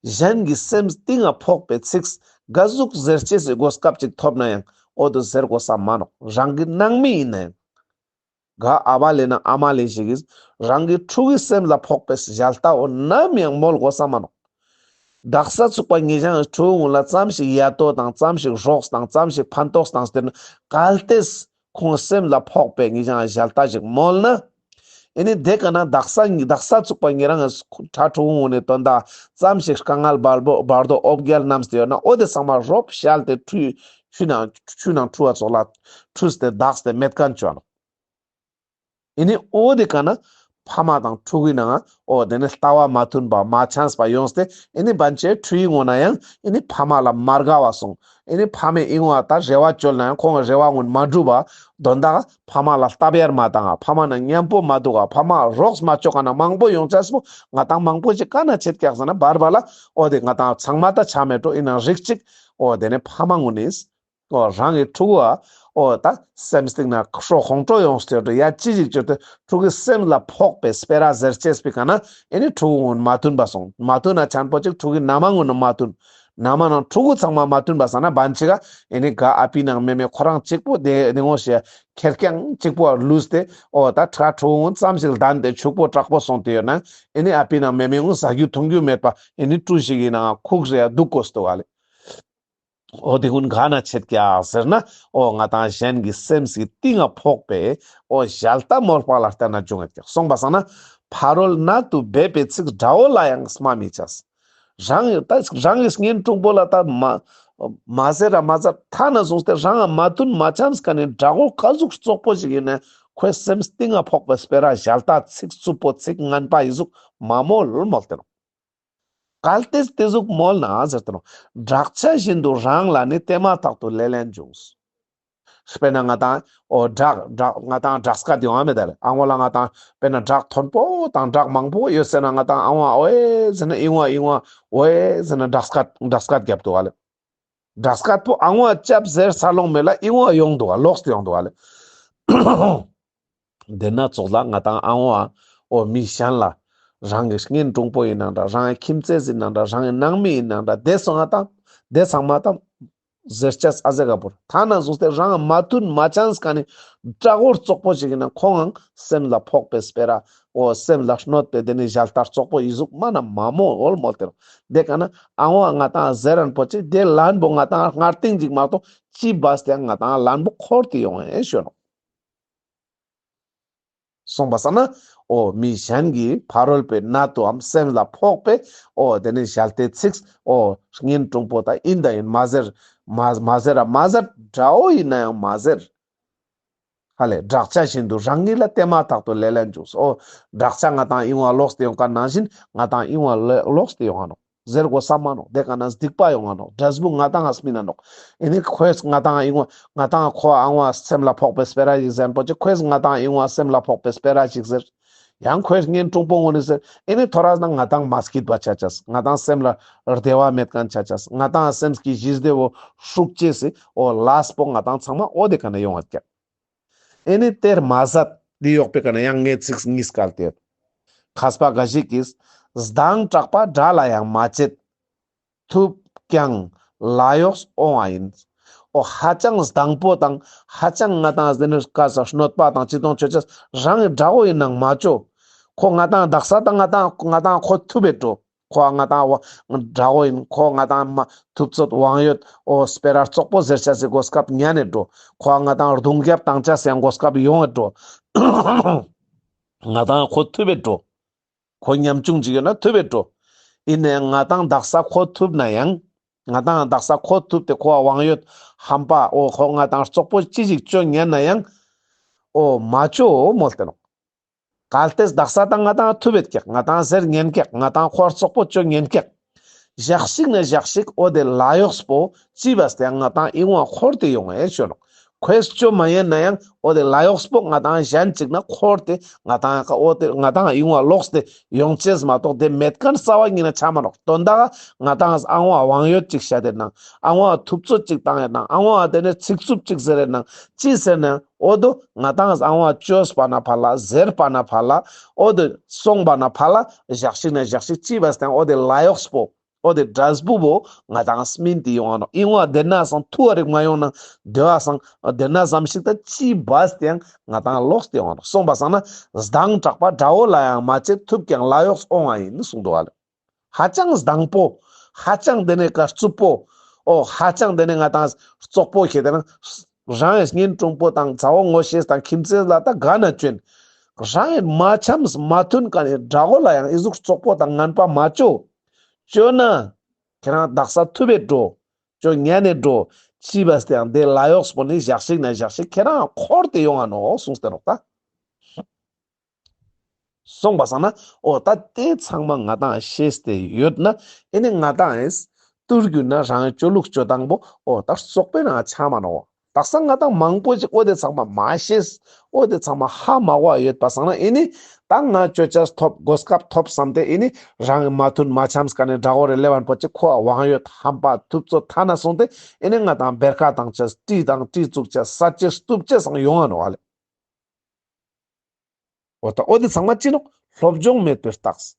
གཞན་གྱི་སེམས་གཏིང་ང་ཕོག་པའི་ཚིག་ག་ཟུག་ཟེར་ཅེས་སི་གོ་སྐབས་ཅིག་ཐོབ་ན་ཡང་འོ་དོ་ཟེར་དགོས་ས་མ་ནོག། རང་གི་ནང་མི་ཨིན་ན་ཡང་། ག་ཨ་བ་ལེ་ན་ཨ་མ་ལེ་ཞིག་གིས་རང་གི་ཕྲུ་གུའི་སེམས་ལ་ཕོག་པའི་ཞལ་ཏ་འོ་ནམ་ཡང་མོལ་དགོས་ས་མ་ནོག། དག་ས་ཚུག་པ་ཉེ་ཞང་ཕྲུ་གུ་ལ་ཙམ་ཞིག་ཡ་ཏོ་དང་ཙམ་ཞིག་རོགས་དང་ཙམ་ཞིག་ཕན་ཐོགས་དང་ཟེར་ན་གལ་ཏེ་ཁོང་སེམས་ལ་ཕོག་པའི་ཉེ་ཞང་ཞལ་ཏ་ཞིག་མོལ་ན། ཨེ་ནི་དེ་ཀ་ན་དག་ས་དག་ས་ཚུག་པ་ཉེ་རང་ཕྲུ་གུ་ནི་དོན་དག་ཙམ་ཞིག་དཀའ་ངལ་བར་དོ་བར་དོ་འོ་བརྒྱལ་རྣམས་ཏེ་ཡོད་ན་འོ་དེ་ཚང་མ་རོབ་བཤལ་ཏེ་ཁྲུས་ཆུ་ནང་ཆུ་ནང་ཁྲུ་བ་ཚོགས་ལ་ཁྲུས་ཏེ་དག་སྟེ་མེད་མཁན་བཅོ་ནོག། ཨེ་ནི་འོ་དེ་ཀ་ན་ཕ་མ་དང་ཕྲུ་གུའི་ནང་འོ་དེ་ནི་ལྟ་བ་མ་མཐུན་པ་མ་འཆམས་པ་ཡོངས་ཏེ་ཨེ་ནི་བན་ཆེ་ཁྲུས་ཡོང་ན་ཡང་ཨེ་ནི་ཕ་མ་ལ་མ་དགའ་བ་སོང་། ཨེ་ནི་ཕ་མའི་ཨིན་བ་ད་རེ་བ་བཅོལ་ན་ཡང་ཁོང་གི་རེ་བ་ངོ་མ་འགྲུབ་པ་དོན་དག་ཕ་མ་ལ་ལྟ་བར་མ་བཏང་ང་ཕ་མ་ན་མཉམ་པོ་མ་འདུག་ག་ཕ་མ་རོགས་མ་བཅོ་ག་ན་མང་པོ་ཡོང་ཆས་པོ་ང་ཏང་མང་པོ་ཞིག་ག་ན་ཆེད་ཀྱག་ཟེར་ན་བར་བར་ལ་འོ་དེ་ང་ཏང་ཚང་མ་ད་ཆ་མེད་འགྲོ་ཨིན་ན་རིགས་ཅིག་འོ་དེ་ནི་ཕ་མ་ངོ་ནི། འོ་རང་གི་ཕྲུ་གུ་ཨ་འོ་ད་སེམས་སྟེང་ན་ཁྲོ་ཁོང་ཁྲོ་ཡོངས་ཏེ་ཡ་ཅི་ཞིག་བཅོས་ཏེ་ཕྲུ་གུའི་སེམས་ལ་ཕོག་པའི་སྤེ་ར་ཟེར་ཅེས་པའི་ཀ་ན་ཨེ་ནི་ཕྲུ་གུ་ངོ་མ་མཐུན་པ་སོང་མ་མཐུན་ན་ཆན་པོ་ཅིག་ཕྲུ་གུའི་ན་མ་ངོ་ན་མ་མཐུན། ན་མ་ནང་ཕྲུ་གུ་ཚང་མ་མ་མཐུན་པ་སང་ན་བན་ཆེ་ག་ཨེ་ནི་ག་ཨ་པི་ནང་མེ་མེ་ཁོ་རང་གཅིག་པོ་དེ་ནི་ངོ་ཤེས་ཁེར་རྐྱང་གཅིག་པོ་ལུས་ཏེ་འོ་ད་ཁྲ་ཕྲུ་གུ་ངོ་ཙམ་ཞིག་ལྡན་ཏེ་ཕྱུག་པོ་དྲག་པོ་སོང་སྟེ་ཡོད་ན་ཨེ་ནི་ཨ་པི་ནང་མེ་མེ་ངོ་ཟ་རྒྱུ་འཐུང་རྒྱུ་མེད་པ་ཨེ་ནི་ཀྲུ་ཞིག་ཡིན་ནའང་ཁུག་རེ་ཡ་འདུག་དགོས་ཏོ་ག་ལེ། འོ་དེ་ཀུན་ག་ན་ཆེད་ཀྱག་ཟེར་ན་འོ་ང་ཏང་གཞན་གྱི་སེམས་ཀྱི་གཏིང་ང་ཕོག་པའི་འོ་ཞལ་ཏ་མོལ་པ་ལ་བལྟས་ན་འབྱུང་ངེད་ཀྱག་སོང་པ་སང་ན་ཕ་རོལ་གནད་དུ་སྦས་པའི་ཚིག་དགྲ་བོ་ལ་ཡང་སྨྲ་མི་བྱ། རང་ད་རང་གི་གཉེན་དྲུང་པོ་ལ་ད་མ་མ་ཟེར་ར་མ་ཟེར་ཐ་ན་བཟུང་སྟེ་རང་ང་མ་མཐུན་མ་འཆམས་ཀ་ནི་དགྲ་བོ་ག་ཟུག་བཙོག་པོ་ཞིག་ཡིན་ན་ཁོའི་སེམས་གཏིང་ང་ཕོག་པའི་སྤེ་ར་ཞལ་ཏ་ཚིག་རྩུབ་པོ་ཚིག་ངན་པ་ཡི་ཟུག་མ་མོལ་མོལ་ཏེ་ནོག། གལ་ཏེ་དེ་ཟུག་མོལ་ན་ཟེར་ཏེ་ནོག། བྲག་ཆ་བཞིན་དུ་རང་ལ་ནི་དེ་མ་ཐག་ཏུ་ལེ་ལན་འབྱུང་། དཔེར་ན་ང་ཏང་འོ་བྲག་བྲག་ང་ཏང་བྲག་སྐད་ཡོང་བ་མེད་ད་ལེ། ཨ་ངོ་ལ་ང་ཏང་དཔེར་ན་བྲག་མཐོན་པོ་དང་བྲག་མང་པོ་ཡོད་ཟེར་ན་ང་ཏང་ཨ་ངོ་འོ་ཨེ་ཟེར་ན་ཨི་ངོ་ཨི་ངོ་འོ་ཨེ་ཟེར་ན་བྲག་སྐད་བྲག་སྐད་རྒྱབ་འདུག་ག་ལེ། བྲག་སྐད་པོ་ཨ་ངོ་ཨ་ཅབ་ཟེར་ས་ལོང་མེད་ལ་ཨི་ངོ་ཨ་ཡོང་འདུག་ག་ལོག་སྟེ་ཡོང་འདུག་ག་ལེ། དེ་ན་ཙོགས་ལ་ང་ཏང་ཨ་ངོ་ཨ་འོ་མི་གཞན་ལ་རང་གི་གཉེན་དྲུང་པོ་ཡིན་ནང་འདྲ་རང་གི་ཁྱིམ་མཚེས་ཡིན་ནང་འདྲ་རང་གི་ནང་མི་ཡིན་ནང་འདྲ་དེ་སོང་ང་ཏང་དེ་ཚང་མ་ཏང་ཟེར་ཅེས་ཨ་ཟེ་ག་པོར་ཐ་ན་བཟུང་སྟེ་རང་མ་མཐུན་མ་འཆམས་ཀ་ནི་དགྲ་བོ་བཙོག་པོ་ཞིག་ཡིན་ན་ཁོང་ངང་སེམས་ལ་ཕོག་པའི་སྤེ་ར་འོ་སེམས་ལ་གནོད་པའི་དེ་ནི་ཞལ་ཏ་བཙོག་པོ་ཡི་ཟུག་མ་ན་མ་མོལ་མོལ་ཏེ་རོ། དེ་ཀ་ན་ཨ་ངོ་ཨ་ང་ཏང་ཟེར་རན་པོ་ཅི་དེ་ལན་པོ་ང་ཏང་སྔར་སྟེང་ཅིག་མ་གཏོགས་ཅི་བས་ཏེ་ང་ཏང་ལན་པོ་འཁོར་ཏེ་ཡོང་ཨེ་ཤོ་ནོག། སོང་པ་སང་ན་འོ་མི་གཞན་གྱི་ཕ་རོལ་པོའི་གནད་དུའམ་སེམས་ལ་ཕོག་པའི་འོ་དེ་ནི་ཞལ་ཏའི་ཚིག་འོ་གཉེན་དྲུང་པོ་དང་ཡིན་དང་ཡིན་མ་ཟེར་མ་མ་ཟེར་ར་མ་ཟེར་དགྲ་བོ་ཡིན་ན་ཡང་མ་ཟེར། ཧ་ལེ་བྲག་ཆ་བཞིན་དུ་རང་ཉིད་ལ་དེ་མ་ཐག་ཏུ་ལེ་ལན་འཇུག་སོ། བྲག་ཆ་ང་ཏང་ཨི་ངོ་ལོག་སྟེ་ཡོང་ཀ་ནང་བཞིན་ང་ཏང་ཨི་ངོ་ལོག་སྟེ་ཡོང་ང་ནོག། ཟེར་དགོས་ས་མ་ནོག། དེ་ཀ་ན་སྡིག་པ་ཡོང་ང་ནོག། འབྲས་བུ་ང་ཏང་ང་སྨིན་ན་ནོག། ཨེ་ནི་ཁོས་ང་ཏང་ཨི་ངོ་ང་ཏང་ཁོ་ཨ་ངོ་སེམས་ལ་ཕོག་པའི་སྤེ་ར་ཞིག་ཟེར་པོ་ཅིག་ཁོས་ང་ཏང་ཨི་ངོ་སེམས་ལ་ཕོག་པའི་སྤེ་ར་ཞིག་ཟེར། ཡང་ཁོས་གཉེན་དྲུང་པོ་ངོ་ནི་ཟེར། ཨེ་ནི་ཐོ་རས་ན་ང་ཏང་མ་སྐྱིད་པ་ཆ་ཆས། ང་ཏང་སེམས་ལ་བདེ་བ་མེད་མཁན་ཆ་ཆས། ང་ཏང་སེམས་ཀྱི་ཞི་བདེ་བོ་ཧྲུག་ཅེས་སི་འོ་ལས་པོ་ང་ཏང་ཚང་མ་འོ་དེ་ཀ་ན་ཡོང་བ་ཀྱག། ཨེ་ནི་དེར་མ་ཟད་འདི་ཡོག་པའི་ཀ་ན་ཡང་ངས་ཚིག་གཉིས་བཀལ་ཏེ། མཁས་པ་འགའ་ཞིག་གིས་སྡང་དྲག་པ་དགྲ་ལ་ཡང་མ་བྱེད། ཐུབ་ཀྱང་ལ་ཡོགས་འོང་བ་ཡིན། འོ་ཧ་ཅང་སྡང་པོ་དང་ཧ་ཅང་ང་ཏང་ཟེར་ནི་ཀ་ས་གནོད་པ་དང་ཅི་དང་ཆོས་ཅེས་རང་གི་དགྲ་བོ་ཡིན་ནང་མ་བཅོ། ཁོ་ང་ཏང་དག་ས་དང་ང་ཏང་ང་ཏང་ཁོ་ཐུབ་པའི་འགྲོ། ཁོ་ང་ཏང་དགྲ་བོ་ཡིན། ཁོ་ང་ཏང་མ་ཐུབ་ཚོད་དབང་ཡོད། འོ་སྤེ་ར་བཙོག་པོ་ཟེར་ཆ་སི་གོ་སྐབས་ཉན་ནས་འགྲོ། ཁོ་ང་ཏང་རྡུང་རྒྱབ་བཏང་ཆ་སི་ཡང་གོ་སྐབས་ཡོང་བའི་འགྲོ། ང་ཏང་ཁོ་ཐུབ་པའི་འགྲོ། ཁོ་ཉམ་ཆུང་ཅིག་ཡོད་ན་ཐུབ་པའི་འགྲོ། ཡིན་ནའང་ང་ཏང་དག་ས་ཁོ་ཐུབ་ན་ཡང་། ང་ཏང་དག་ས་ཁོ་ཐུབ་སྟེ་ཁོ་དབང་ཡོད་ཧམ་པ་འོ་ཁོ་ང་ཏང་བཙོག་པོ་ཅི་ཞིག་བཅོ་ཉན་ན་ཡང་། འོ་མ་བཅོ་མོལ་ཏེ་ནོག། གལ་ཏེ་དག་ས་དང་ང་ཏང་ཐུབ་ཡོད་ཀྱག། ང་ཏང་ཟེར་ཉན་ཀྱག། ང་ཏང་ཁོ་བཙོག་པོ་བཅོ་ཉན་ཀྱག། ཞག་ཞིག་ན་ཞག་ཞིག་འོ་དེ་ལ་ཡོགས་པོ་ཅི་བས་ཏེ་ང་ཏང་ཨི་ངོ་འཁོར་ཏེ་ཡོང་ཨེ་ཤོ་ནོག། ཁོས་ཅོ་མ་ཉན་ན་ཡང་འོ་དེ་ལ་ཡོགས་པོ་ང་ཏང་གཞན་ཅིག་ན་འཁོར་ཏེ་ང་ཏང་ཀ་འོ་དེ་ང་ཏང་ཡོང་བ་ལོགས་ཏེ་ཡོང་ཅེས་མ་གཏོགས་དེ་མེད་མཁན་རྩ་བ་ཉིད་ན་ཆ་མ་ནོག། དོན་དག་ང་ཏང་ཨང་བ་དབང་ཡོད་ཅིག་བཤད་དེ་ནང་ཨང་བ་ཐུབ་ཚོད་ཅིག་བཏང་ཡོད་ནང་ཨང་བ་དེ་ནས་ཚིག་རྩུབ་ཅིག་ཟེར་ཡོད་ནང་ཅི་ཟེར་ནང་འོ་དོ་ང་ཏང་ཨང་བ་ཅོས་པ་ན་ཕ་ལ་ཟེར་པ་ན་ཕ་ལ་འོ་དོ་སོང་པ་ན་ཕ་ལ་ཞག་ཞིག་ན་ཞག་ཞིག་ཅི་བས་ཏེ་འོ་དེ་ལ་ཡོགས་པོ། འོ་དེ་འབྲས་བུ་བོ་ང་ཏང་སྨིན་ཏེ་ཡོང་ང་ནོག། ཨིན་བ་དེ་ན་སང་ཐུ་བ་རིག་མ་ཡོང་ན་དེ་བ་སང་དེ་ན་ཙམ་ཞིག་ད་ཅི་བས་ཏེ་ཡང་ང་ཏང་ལོགས་ཏེ་ཡོང་ང་ནོག། སོང་པ་སང་ན་སྡང་དྲག་པ་དགྲ་བོ་ལ་ཡང་མ་བྱེད་ཐུབ་ཀྱང་ལ་ཡོགས་འོང་ང་ཡིན་གསུངས་འདུག་བ་ལེ། ཧ་ཅང་སྡང་པོ། ཧ་ཅང་དེ་ནས་ཀ་རྩུབ་པོ། འོ་ཧ་ཅང་དེ་ནས་ང་ཏང་བཙོག་པོ་ཁྱེད་དེ་ན་རང་གི་གཉེན་དྲུང་པོ་དང་མཛའ་བོ་ངོ་ཤེས་དང་ཁྱིམ་མཚེས་ལ་ད་ག་ན་བཅོན། རང་གི་མ་འཆམས་མ་མཐུན་མཁན་ནི་དགྲ་བོ་ལ་ཡང་ཨི་ཟུག་བཙོག་པོ་དང་ངན་པ་མ་ཅོ། ཅོ་ན། ཁྱེད་རང་དག་ས་ཐུབ་པའི་འགྲོ། ཅོ་ཉན་ནས་འགྲོ། ཅི་བས་ཏེ་ཡང་དེ་ལ་ཡོགས་པོ་ནི་ཞག་ཞིག་ན་ཞག་ཞིག་ཁྱེད་རང་འཁོར་ཏེ་ཡོང་ང་ནོག་གསུངས་ཏེ་ནོག་ད། སོང་པ་སང་ན་འོ་ད་དེ་ཚང་མ་ང་ཏང་ཤེས་ཏེ་ཡོད་ན་ཨེ་ནི་ང་ཏང་ཨེས་ཏུར་གྱུར་ན་རང་གི་ཅོ་ལུགས་ཅོ་སྟངས་པོ་འོ་ད་བཙོག་པའི་ནང་ཆ་མ་ནོག། དག་ས་ང་ཏང་མང་པོ་ཞིག་འོ་དེ་ཚང་མ་མ་ཤེས། འོ་དེ་ཚང་མ་ཧ་མ་གོ་ཡོད་པ་སང་ན་ཨེ་ནི་ད་ང་ཅོ་ཅེས་ཐོབ་གོ་སྐབས་ཐོབ་བསམ་སྟེ་ཨེ་ནི་རང་གི་མ་མཐུན་མ་འཆམས་མཁན་ནི་དགྲ་བོ་རེ་ལེ་བན་པོ་ཅིག་ཁོ་དབང་ཡོད་ཧམ་པ་ཐུབ་ཚོད་ཐ་ན་སོང་སྟེ་ཨེ་ནི་ང་ཏང་བེར་ཁ་བཏང་ཅེས་གྲི་དང་གྲི་བཙུགས་ཅེས་ས་ཅིག་གཏུབ་ཅེས་སང་ཡོང་ང་ནོག་ཨ་ལེ། འོ་ད་འོ་དེ་ཚང་མ་ཅི་ནོག། སློབ་སྦྱོང་མེད་པའི་རྟགས།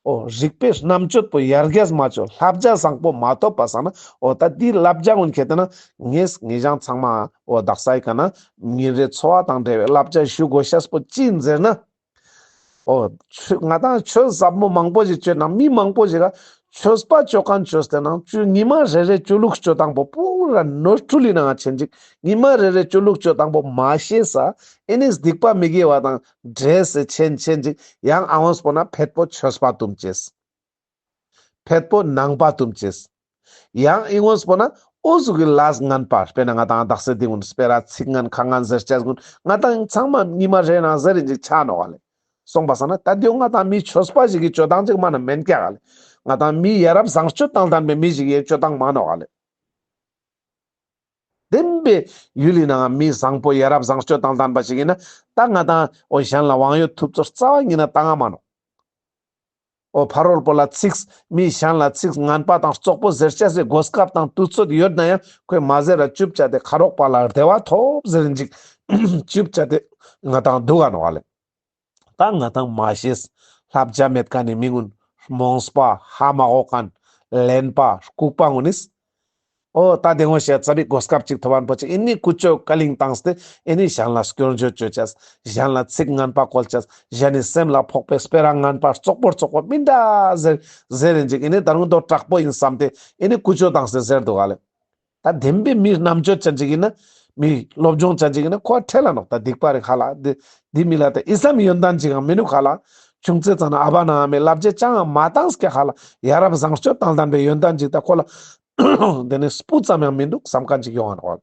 འོ་རིག་པའི་རྣམ་དཔྱོད་པོ་ཡར་རྒྱས་མ་ཅོ། བསླབ་བྱ་བཟང་པོ་མ་ཐོབ་པ་སང་ན་འོ་ད་དེའི་བསླབ་བྱ་ཀུན་ཁྱེད་དེ་ན་ངས་ངེད་ཅག་ཚང་མ་འོ་དག་སའི་ཀ་ན་ཉིན་རེའི་འཚོ་བ་དང་འབྲེལ་བའི་བསླབ་བྱ་ཞུ་དགོས་ཤེས་པོ་ཅི་ཡིན་ཟེར་ན། འོ་ཆོས་ང་ཏང་ཆོས་ཟབ་མོ་མང་པོ་ཞིག་ཅོས་ན་མི་མང་པོ་ཞིག་ག་ཆོས་པ་ཅོ་མཁན་ཅོས་ཏེ་ནང་ཆོས་ཉི་མ་རེ་རེ་ཅོ་ལུགས་ཅོ་སྟངས་པོ་པུ་ར་ནོར་འཁྲུལ་ལི་ནང་ཆེན་ཅིག། ཉི་མ་རེ་རེ་ཅོ་ལུགས་ཅོ་སྟངས་པོ་མ་ཤེས་ས་ཨེ་ནི་སྡིག་པ་མི་དགེ་བ་དང་འདྲེས་སེ་ཆེན་ཆེན་ཅིག། ཡང་ཨ་ཝང་སྤོ་ན་ཕེད་པོ་ཆོས་པ་བཏུམ་ཅེས། ཕེད་པོ་ནང་པ་བཏུམ་ཅེས། ཡང་ཨི་ཝང་སྤོ་ན་འོ་ཟུག་གི་ལས་ངན་པ་དཔེར་ན་ང་ཏང་དག་སེ་དེ་ཀུན་སྤེ་ར་ཚིག་ངན་ཁ་ངན་ཟེར་ཅེས་ཀུན་ང་ཏང་ཚང་མ་ཉི་མ་རེ་ནང་ཟེར་རིན་ཅིག་ཆ་ནོག་ག་ལེ། སོང་པ་སང་ན་ད་དེའོ་ང་ཏང་མི་ཆོས་པ་ཞིག་གི་ཅོ་སྟངས་ཅིག་མ་ན་མེན་ཀྱག་ག་ལེ། ང་ཏང་མི་ཡ་རབས་བཟང་སྤྱོད་དང་ལྡན་པའི་མི་ཞིག་གི་ཅོ་སྟངས་མ་ནོག་ག་ལེ། བདེན་པའི་ཡུལ་ལི་ནང་མི་བཟང་པོ་ཡ་རབས་བཟང་སྤྱོད་དང་ལྡན་པ་ཞིག་ཡིན་ན་ད་ང་ཏང་འོ་གཞན་ལ་དབང་ཡོད་ཐུབ་ཚོད་རྩ་བ་ཉིད་ན་བཏང་ང་མ་ནོག། འོ་ཕ་རོལ་པོ་ལ་ཚིག་མི་གཞན་ལ་ཚིག་ངན་པ་དང་བཙོག་པོ་ཟེར་ཅེས་སི་གོ་སྐབས་དང་དུས་ཚོད་ཡོད་ན་ཡང་ཁོས་མ་ཟེར་ར་ཅུབ་ཅ་དེ་ཁ་རོག་པ་ལ་བདེ་བ་ཐོབ་ཟེར་རིན་ཅིག་ཅུབ་ཅ་དེ་ང་ཏང་འདུག་ག་ནོག་ག་ལེ། ད་ང་ཏང་མ་ཤེས། བསླབ་བྱ་མེད་མཁན་ནི་མི་ཀུན། རྨོངས་པ། ཧ་མ་གོ་མཁན། གླེན་པ། ལྐུགས་པ་ཀུན་ནིས། འོ་ད་དེ་ངོ་ཤེས་ཙ་པིག་གོ་སྐབས་ཅིག་ཐོབ་བན་པོ་ཅིག་ཨེ་ནི་ཀུ་ཅོ་ཀ་ལིང་བཏང་སྟེ་ཨེ་ནི་གཞན་ལ་སྐྱོན་བརྗོད་ཅོ་ཅེས། གཞན་ལ་ཚིག་ངན་པ་བཀོལ་ཅེས། གཞན་ནི་སེམས་ལ་ཕོག་པའི་སྤེ་ར་ངན་པ་བཙོག་པོ་བཙོག་པོ་མི་འདྲ་ཟེར་ཟེར་རིན་ཅིག་ཨེ་ནི་ད་རུང་དོ་དྲག་པོ་ཡིན་བསམ་སྟེ་ཨེ་ནི་ཀུ་ཅོ་བཏང་སྟེ་ཟེར་འདུག་ག་ལེ། ད་བདེན་པའི་མི་རྣམ་དཔྱོད་ཅན་ཅིག་ཡིན་ན། མི་སློབ་སྦྱོང་ཅན་ཅིག་ཡིན་ན་ཁོ་ཁྲེལ་ལ་ནོག། ད་སྡིག་པ་རེ་ཁ་ལ་འདི་འདི་མི་ལ་ད་ཨི་སམ་ཡོན་ཏན་ཅིག་ཡང་མི་ནུག་ཁ་ལ། ཆུང་ཙེ་ཙ་ན་ཨ་བ་ན་ཨ་མའི་བསླབ་བྱ་ཅང་མ་བཏང་སྐྱ་ཁ་ལ་ཡ་རབས་བཟང་སྤྱོད་དང་ལྡན་པའི་ཡོན་ཏན་ཅིག་ད་ཁོ་ལ་དེ་ནི་སྤུ་ཙམ་ཡང་མི་འདུག་བསམ་མཁན་ཅིག་ཡོང་ང་ནོག།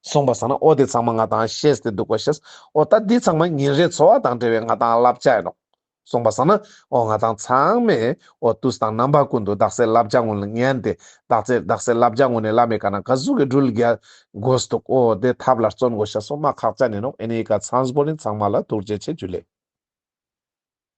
སོང་པ་སང་ན་འོ་དེ་ཚང་མ་ང་ཏང་ཤེས་ཏེ་འདུག་གོ་ཤེས། འོ་ད་འདི་ཚང་མ་ཉིན་རེའི་འཚོ་བ་དང་འབྲེལ་བའི་ང་ཏང་བསླབ་བྱ་ཡིན་ནོག། སོང་པ་སང་ན་འོ་ང་ཏང་ཚང་མས་འོ་དུས་དང་རྣམ་པ་ཀུན་ཏུ་དག་སའི་བསླབ་བྱ་ཀུན་ལ་ཉན་ཏེ་དག་སའི་དག་སའི་བསླབ་བྱ་ཀུན་ནས་བླ་མའི་ཀ་ན་ག་ཟུག་གི་འགྲུལ་རྒྱག་དགོས་འདུག། འོ་དེ་ཐབས་ལ་བརྩོན་དགོས་ཤེས་སོ་མ་ཁག་ཅན་ཡིན་ནོག། ཨེ་ནི་ཀ་ཚང་པོ་ནི་ཚང་མ་ལ་ཐུགས་རྗེ་ཆེ་ཇུ་ལེ།